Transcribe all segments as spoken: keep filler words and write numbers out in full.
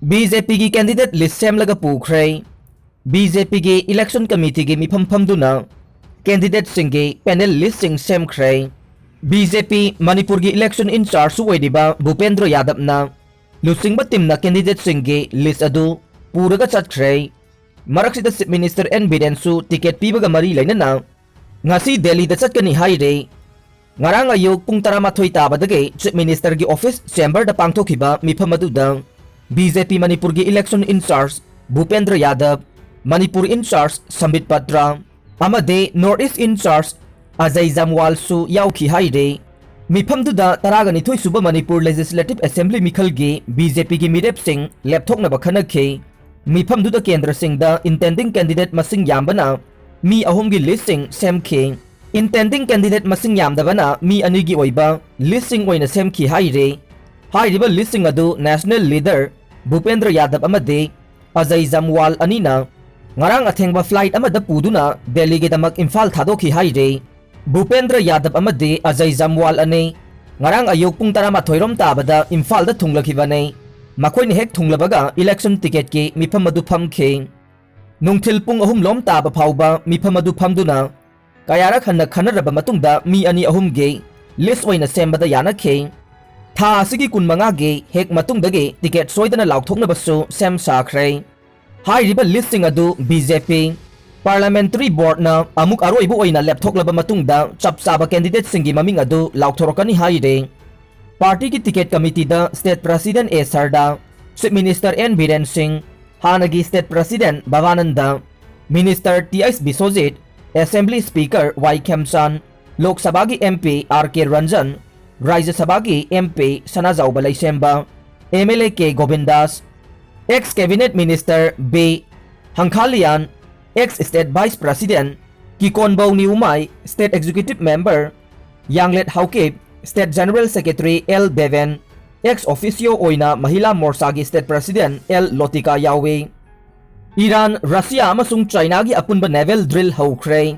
B J ꯄꯤꯒꯤ candidate list ꯁꯦꯝꯂꯒ ꯄꯨꯈ꯭ꯔꯦ꯫ B J ꯄꯤꯒꯤ election committeeꯒꯤ ꯃꯤꯐꯝ ꯐꯝꯗꯨꯅ candidateꯁꯤꯡꯒꯤ panel listꯁꯤꯡ ꯁꯦꯝꯈ꯭ꯔꯦ꯫ ꯕꯤ ꯖꯦ ꯄꯤ ꯃꯅꯤꯄꯨꯔꯒꯤ election in chargeꯁꯨ ꯑꯣꯏꯔꯤꯕ ꯚꯨꯄꯦꯟꯗ꯭ꯔ ꯌꯥꯗꯕꯅ ꯂꯨꯆꯤꯡꯕ teamꯅ candidateꯁꯤꯡꯒꯤ list ꯑꯗꯨ ꯄꯨꯔꯒ ꯆꯠꯈ꯭ꯔꯦ꯫ ꯃꯔꯛꯁꯤꯗ Chief Minister ꯑꯦꯟ ꯕꯤꯔꯦꯟꯁꯨ ticket ꯄꯤꯕꯒ ꯃꯔꯤ ꯂꯩꯅꯅ ꯉꯁꯤ ꯗꯦꯜꯂꯤꯗ ꯆꯠꯀꯅꯤ ꯍꯥꯏꯔꯦ꯫ ꯉꯔꯥꯡ ꯑꯌꯨꯛ ꯄꯨꯡ ꯇꯔꯥꯃꯥꯊꯣꯏ ꯇꯥꯕꯗꯒꯤ Chief Ministerꯒꯤ office chamberꯗ ꯄꯥꯡꯊꯣꯛꯈꯤꯕ ꯃꯤꯐꯝ ꯑꯗꯨꯗ ꯕꯤ ꯖꯦ ꯄꯤ ꯃꯅꯤꯄꯨꯔꯒꯤ election in charge ꯚꯨꯄꯦꯟꯗ꯭ꯔ ꯌꯥꯗꯕ, ꯃꯅꯤꯄꯨꯔ in charge ꯁꯝꯕꯤꯠ ꯄꯇ꯭ꯔ ꯑꯃꯗꯤ North East in charge Ajay ꯖꯝꯋꯥꯜꯁꯨ ꯌꯥꯎꯈꯤ ꯍꯥꯏꯔꯦ꯫ ꯃꯤꯐꯝꯗꯨꯗ ꯇꯔꯥꯒ ꯅꯤꯊꯣꯏ ꯁꯨꯕ ꯃꯅꯤꯄꯨꯔ Legislative Assembly ꯃꯤꯈꯜꯒꯤ ꯕꯤ ꯖꯦ ꯄꯤꯒꯤ ꯃꯤꯔꯦꯞꯁꯤꯡ ꯂꯦꯞꯊꯣꯛꯅꯕ ꯈꯟꯅꯈꯤ꯫ ꯃꯤꯐꯝꯗꯨꯗ ꯀꯦꯟꯗ꯭ꯔꯁꯤꯡꯗ intending candidate ꯃꯁꯤꯡ ꯌꯥꯝꯕꯅ ꯃꯤ ꯑꯍꯨꯝꯒꯤ listꯁꯤꯡ ꯁꯦꯝꯈꯤ꯫ Intending candidate ꯃꯁꯤꯡ ꯌꯥꯝꯗꯕꯅ ꯃꯤ ꯑꯅꯤꯒꯤ ꯑꯣꯏꯕ listꯁꯤꯡ ꯑꯣꯏꯅ ꯁꯦꯝꯈꯤ ꯍꯥꯏꯔꯤ꯫ ꯍꯥꯏꯔꯤꯕ listꯁꯤꯡ ꯑꯗꯨ national leader ꯚꯨꯄꯦꯟꯗ꯭ꯔ ꯌꯥꯗꯕ ꯑꯃꯗꯤ ꯑꯖꯌ ꯖꯝꯋꯥꯜ ꯑꯅꯤꯅ ꯉꯔꯥꯡ ꯑꯊꯦꯡꯕ flight ꯑꯃꯗ ꯄꯨꯗꯨꯅ ꯗꯦꯜꯂꯤꯒꯤꯗꯃꯛ ꯏꯝꯐꯥꯜ ꯊꯥꯗꯣꯛꯈꯤ ꯍꯥꯏꯔꯤ꯫ ꯚꯨꯄꯦꯟꯗ꯭ꯔ ꯌꯥꯗꯕ ꯑꯃꯗꯤ ꯑꯖꯌ ꯖꯝꯋꯥꯜ ꯑꯅꯤ ꯉꯔꯥꯡ ꯑꯌꯨꯛ ꯄꯨꯡ ꯇꯔꯥꯃꯥꯊꯣꯏ ꯔꯣꯝ ꯇꯥꯕꯗ ꯏꯝꯐꯥꯜꯗ ꯊꯨꯡꯂꯈꯤꯕꯅꯤ꯫ ꯃꯈꯣꯏꯅ ꯍꯦꯛ ꯊꯨꯡꯂꯕꯒ election ticketꯀꯤ ꯃꯤꯐꯝ ꯑꯗꯨ ꯐꯝꯈꯤ꯫ ꯅꯨꯡꯊꯤꯜ ꯄꯨꯡ ꯑꯍꯨꯝ ꯂꯣꯝ ꯇꯥꯕ ꯐꯥꯎꯕ ꯃꯤꯐꯝ ꯑꯗꯨ ꯐꯝꯗꯨꯅ ꯀꯌꯥꯔꯛ ꯍꯟꯅ ꯈꯟꯅꯔꯕ ꯃꯇꯨꯡꯗ ꯃꯤ ꯑꯅꯤ ꯑꯍꯨꯝꯒꯤ list ꯑꯣꯏꯅ ꯁꯦꯝꯕꯗ ꯌꯥꯅꯈꯤ꯫ ꯊꯥ ꯑꯁꯤꯒꯤ ꯀꯨꯟꯃꯉꯥꯒꯤ ꯍꯦꯛ ꯃꯇꯨꯡꯗꯒꯤ ticket ꯁꯣꯏꯗꯅ ꯂꯥꯎꯊꯣꯛꯅꯕꯁꯨ ꯁꯦꯝ ꯁꯥꯈ꯭ꯔꯦ꯫ ꯍꯥꯏꯔꯤꯕ listꯁꯤꯡ ꯑꯗꯨ ꯕꯤ ꯖꯦ ꯄꯤ Parliamentary Boardꯅ ꯑꯃꯨꯛ ꯑꯔꯣꯏꯕ ꯑꯣꯏꯅ ꯂꯦꯞꯊꯣꯛꯂꯕ ꯃꯇꯨꯡꯗ ꯆꯞ ꯆꯥꯕ candidateꯁꯤꯡꯒꯤ ꯃꯃꯤꯡ ꯑꯗꯨ ꯂꯥꯎꯊꯣꯔꯛꯀꯅꯤ ꯍꯥꯏꯔꯦ꯫ Partyꯒꯤ ticket committeeꯗ State President A Sharda, Chief Minister N Biren Singh, ꯍꯥꯟꯅꯒꯤ State President Bhabananda, Minister T H Biswajit, Assembly Speaker Y Khemchand, Lok ꯁꯚꯥꯒꯤ M P R K Ranjan, Rajya ꯁꯚꯥꯒꯤ M P Sanajaoba Leishemba, M L A K Gobindas, ex Cabinet Minister B Hangkhalian, ex State Vice President Kikonbou Newmai, State Executive Member Yanglet Haokip, State General Secretary L Deben, ex officio ꯑꯣꯏꯅ ꯃꯍꯤꯂꯥ ꯃꯣꯔꯆꯥꯒꯤ State President L ꯂꯣꯇꯤꯀꯥ ꯌꯥꯎꯏ꯫ Iran, Russia ꯑꯃꯁꯨꯡ ꯆꯥꯏꯅꯥꯒꯤ ꯑꯄꯨꯟꯕ naval drill ꯍꯧꯈ꯭ꯔꯦ꯫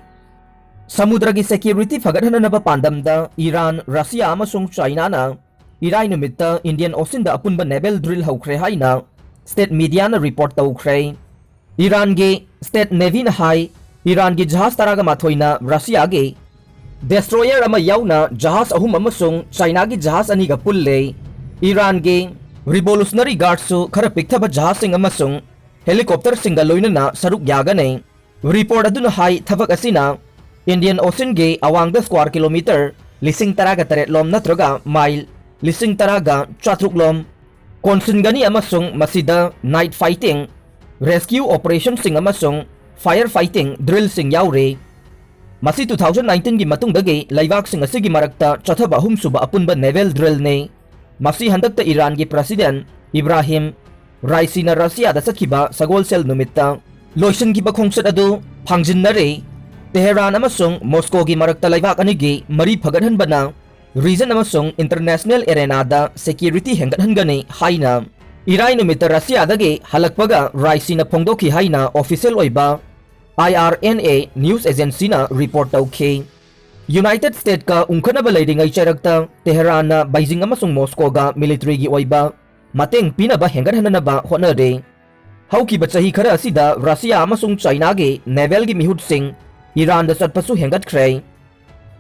ꯁꯃꯨꯗ꯭ꯔꯒꯤ security ꯐꯒꯠꯍꯟꯅꯅꯕ ꯄꯥꯟꯗꯝꯗ Iran, Russia ꯑꯃꯁꯨꯡ ꯆꯥꯏꯅꯥꯅ ꯏꯔꯥꯏ ꯅꯨꯃꯤꯠꯇ Indian Oceanꯗ ꯑꯄꯨꯟꯕ naval drill ꯍꯧꯈ꯭ꯔꯦ ꯍꯥꯏꯅ state mediaꯅ report ꯇꯧꯈ꯭ꯔꯦ꯫ ꯏꯔꯥꯟꯒꯤ state navyꯅ ꯍꯥꯏ, ꯏꯔꯥꯟꯒꯤ ꯖꯍꯥꯖ ꯇꯔꯥꯒ ꯃꯥꯊꯣꯏꯅ ꯔꯁꯤꯌꯥꯒꯤ destroyer ꯑꯃ ꯌꯥꯎꯅ ꯖꯍꯥꯖ ꯑꯍꯨꯝ ꯑꯃꯁꯨꯡ ꯆꯥꯏꯅꯥꯒꯤ ꯖꯍꯥꯖ ꯑꯅꯤꯒ ꯄꯨꯜꯂꯦ꯫ ꯏꯔꯥꯟꯒꯤ Revolutionary Guardꯁꯨ ꯈꯔ ꯄꯤꯛꯊꯕ ꯖꯍꯥꯖꯁꯤꯡ ꯑꯃꯁꯨꯡ helicopterꯁꯤꯡꯒ ꯂꯣꯏꯅꯅ ꯁꯔꯨꯛ ꯌꯥꯒꯅꯤ꯫ Report ꯑꯗꯨꯅ ꯍꯥꯏ, ꯊꯕꯛ ꯑꯁꯤꯅ Indian Oceanꯒꯤ ꯑꯋꯥꯡꯗ square kilometre ꯂꯤꯁꯤꯡ ꯇꯔꯥꯒ ꯇꯔꯦꯠ ꯂꯣꯝ ꯅꯠꯇ꯭ꯔꯒ mile ꯂꯤꯁꯤꯡ ꯇꯔꯥꯒ ꯆꯥꯇ꯭ꯔꯨꯛ ꯂꯣꯝ ꯀꯣꯟꯁꯤꯟꯒꯅꯤ ꯑꯃꯁꯨꯡ ꯃꯁꯤꯗ night fighting, rescue operationꯁꯤꯡ ꯑꯃꯁꯨꯡ fire fighting drillꯁꯤꯡ ꯌꯥꯎꯔꯤ꯫ ꯃꯁꯤ two thousand nineteenꯒꯤ ꯃꯇꯨꯡꯗꯒꯤ ꯂꯩꯕꯥꯛꯁꯤꯡ ꯑꯁꯤꯒꯤ ꯃꯔꯛꯇ ꯆꯠꯊꯕ ꯑꯍꯨꯝꯁꯨꯕ ꯑꯄꯨꯟꯕ naval drillꯅꯤ꯫ ꯃꯁꯤ ꯍꯟꯗꯛꯇ ꯏꯔꯥꯟꯒꯤ President ꯏꯕ꯭ꯔꯥꯍꯤꯝ ꯔꯥꯏꯁꯤꯅ ꯔꯁꯤꯌꯥꯗ ꯆꯠꯈꯤꯕ ꯁꯒꯣꯜꯁꯦꯜ ꯅꯨꯃꯤꯠꯇ ꯂꯣꯏꯁꯤꯟꯈꯤꯕ ꯈꯣꯡꯆꯠ ꯑꯗꯨ ꯐꯥꯡꯖꯤꯟꯅꯔꯦ꯫ ꯇꯦꯍꯔꯥꯟ ꯑꯃꯁꯨꯡ ꯃꯣꯁꯀꯣꯒꯤ ꯃꯔꯛꯇ ꯂꯩꯕꯥꯛ ꯑꯅꯤꯒꯤ ꯃꯔꯤ ꯐꯒꯠꯍꯟꯕꯅ region ꯑꯃꯁꯨꯡ international arenaꯗ security ꯍꯦꯟꯒꯠꯍꯟꯒꯅꯤ ꯍꯥꯏꯅ ꯏꯔꯥꯏ ꯅꯨꯃꯤꯠꯇ ꯔꯁꯤꯌꯥꯗꯒꯤ ꯍꯜꯂꯛꯄꯒ ꯔꯥꯏꯁꯤꯅ ꯐꯣꯡꯗꯣꯛꯈꯤ ꯍꯥꯏꯅ official ꯑꯣꯏꯕ IRNA news agencyꯅ report ꯇꯧꯈꯤ꯫ United Statesꯀ ꯎꯪꯈꯠꯅꯕ ꯂꯩꯔꯤꯉꯩ ꯆꯩꯔꯛꯇ ꯇꯦꯍꯔꯥꯟꯅ ꯕꯩꯖꯤꯡ ꯑꯃꯁꯨꯡ ꯃꯣꯁꯀꯣꯒ militaryꯒꯤ ꯑꯣꯏꯕ ꯃꯇꯦꯡ ꯄꯤꯅꯕ ꯍꯦꯟꯒꯠꯍꯟꯅꯅꯕ ꯍꯣꯠꯅꯔꯤ꯫ ꯍꯧꯈꯤꯕ ꯆꯍꯤ ꯈꯔ ꯑꯁꯤꯗ ꯔꯁꯤꯌꯥ ꯑꯃꯁꯨꯡ ꯆꯥꯏꯅꯥꯒꯤ navalꯒꯤ ꯃꯤꯍꯨꯠꯁꯤꯡ ꯏꯔꯥꯟꯗ ꯆꯠꯄꯁꯨ ꯍꯦꯟꯒꯠꯈ꯭ꯔꯦ꯫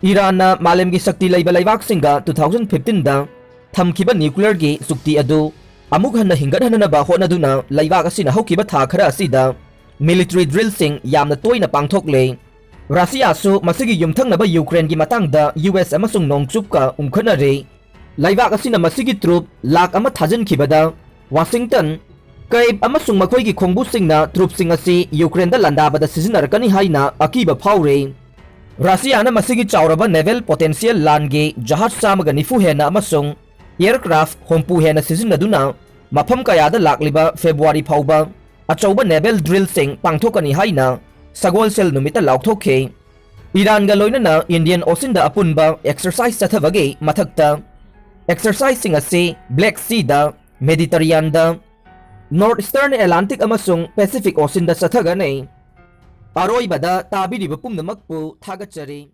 ꯏꯔꯥꯟꯅ ꯃꯥꯂꯦꯝꯒꯤ ꯁꯛꯇꯤ ꯂꯩꯕ ꯂꯩꯕꯥꯛꯁꯤꯡꯒ two thousand fifteenꯗ ꯊꯝꯈꯤꯕ nuclearꯒꯤ ꯆꯨꯛꯇꯤ ꯑꯗꯨ ꯑꯃꯨꯛ ꯍꯟꯅ ꯍꯤꯡꯒꯠꯍꯟꯅꯅꯕ ꯍꯣꯠꯅꯗꯨꯅ ꯂꯩꯕꯥꯛ ꯑꯁꯤꯅ ꯍꯧꯈꯤꯕ ꯊꯥ ꯈꯔ ꯑꯁꯤꯗ military drillꯁꯤꯡ ꯌꯥꯝꯅ ꯇꯣꯏꯅ ꯄꯥꯡꯊꯣꯛꯂꯦ꯫ ꯔꯁꯤꯌꯥꯁꯨ ꯃꯁꯤꯒꯤ ꯌꯨꯝꯊꯪꯅꯕ ꯌꯨꯀ꯭ꯔꯦꯟꯒꯤ ꯃꯇꯥꯡꯗ US ꯑꯃꯁꯨꯡ ꯅꯣꯡꯆꯨꯞꯀ ꯎꯪꯈꯠꯅꯔꯦ꯫ ꯂꯩꯕꯥꯛ ꯑꯁꯤꯅ ꯃꯁꯤꯒꯤ troop ꯂꯥꯈ ꯑꯃ ꯊꯥꯖꯤꯟꯈꯤꯕꯗ ꯋꯥꯁꯤꯡꯇꯟ, ꯀꯩꯕ ꯑꯃꯁꯨꯡ ꯃꯈꯣꯏꯒꯤ ꯈꯣꯡꯕꯨꯁꯤꯡꯅ troopꯁꯤꯡ ꯑꯁꯤ ꯌꯨꯀ꯭ꯔꯦꯟꯗ ꯂꯥꯟꯗꯥꯕꯗ ꯁꯤꯖꯤꯟꯅꯔꯛꯀꯅꯤ ꯍꯥꯏꯅ ꯑꯀꯤꯕ ꯐꯥꯎꯔꯤ꯫ ꯔꯁꯤꯌꯥꯅ ꯃꯁꯤꯒꯤ ꯆꯥꯎꯔꯕ naval potential ꯂꯥꯟꯒꯤ ꯖꯍꯥꯖ ꯆꯥꯝꯃꯒ ꯅꯤꯐꯨ ꯍꯦꯟꯅ ꯑꯃꯁꯨꯡ aircraft ꯍꯨꯝꯐꯨ ꯍꯦꯟꯅ ꯁꯤꯖꯤꯟꯅꯗꯨꯅ ꯃꯐꯝ ꯀꯌꯥꯗ ꯂꯥꯛꯂꯤꯕ ꯐꯦꯕ꯭ꯔꯨꯋꯥꯔꯤ ꯐꯥꯎꯕ ꯑꯆꯧꯕ naval drillꯁꯤꯡ ꯄꯥꯡꯊꯣꯛꯀꯅꯤ ꯍꯥꯏꯅ ꯁꯒꯣꯜꯁꯦꯜ ꯅꯨꯃꯤꯠꯇ ꯂꯥꯎꯊꯣꯛꯈꯤ꯫ ꯏꯔꯥꯟꯒ ꯂꯣꯏꯅꯅ Indian Oceanꯗ ꯑꯄꯨꯟꯕ exercise ꯆꯠꯊꯕꯒꯤ ꯃꯊꯛꯇ exerciseꯁꯤꯡ ꯑꯁꯤ Black Seaꯗ, Mediterraneanꯗ, North Eastern Atlantic ꯑꯃꯁꯨꯡ Pacific Oceanꯗ ꯆꯠꯊꯒꯅꯤ꯫ ꯑꯔꯣꯏꯕꯗ ꯇꯥꯕꯤꯔꯤꯕ ꯄꯨꯝꯅꯃꯛꯄꯨ ꯊꯥꯒꯠꯆꯔꯤ꯫